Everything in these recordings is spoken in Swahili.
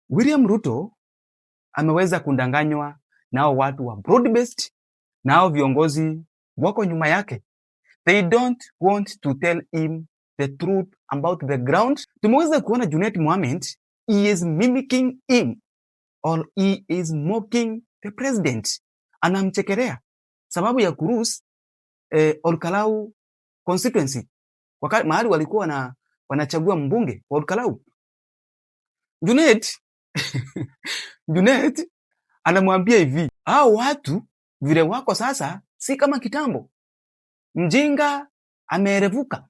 William Ruto ameweza kudanganywa nao watu wa broad based, nao viongozi wako nyuma yake. They don't want to tell him the truth about the ground. Tumeweza kuona Junet Mohamed, he is mimicking him or he is mocking the president. Anamchekelea sababu ya kulose Olkalou constituency, wakati mahali walikuwa wanachagua mbunge wa Olkalou. Junet anamwambia hivi, hao watu vile wako sasa si kama kitambo, mjinga ameerevuka.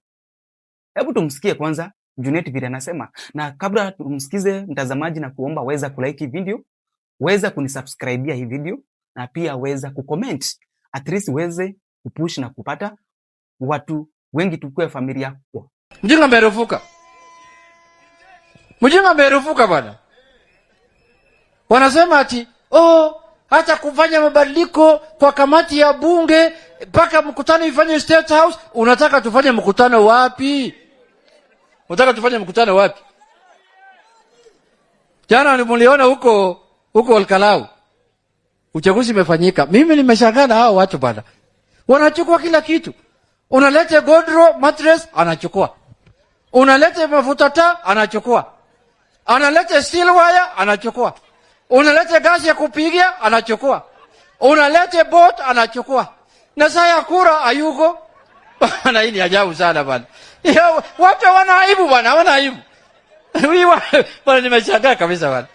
Hebu tumsikie kwanza Junet vile anasema, na kabla tumsikize mtazamaji, na kuomba weza kulike hii video, weza kunisubscribia hii video na pia weza kucomment, at least uweze kupush na kupata watu wengi, tukue familia kwa Mjinga ameerevuka. Mjinga ameerevuka, bwana. Wanasema ati, oh, hata kufanya mabadiliko kwa kamati ya bunge mpaka mkutano ifanye State House. Unataka tufanye mkutano wapi? Unataka tufanye mkutano wapi? Jana mliona huko huko Olkalou uchaguzi imefanyika. Mimi nimeshangaa na hao watu, bwana, wanachukua kila kitu. Unaleta godoro, mattress, anachukua. Unaleta mafuta taa, anachukua. Analeta steel wire, anachukua. Unaleta gasi ya kupiga, anachukua. Unaleta boat, anachukua. Na saa ya kura hayuko. Bwana, hii ni ajabu sana, bwana. Watu hawana aibu, bwana, hawana aibu. Bwana, nimeshangaa kabisa, bwana.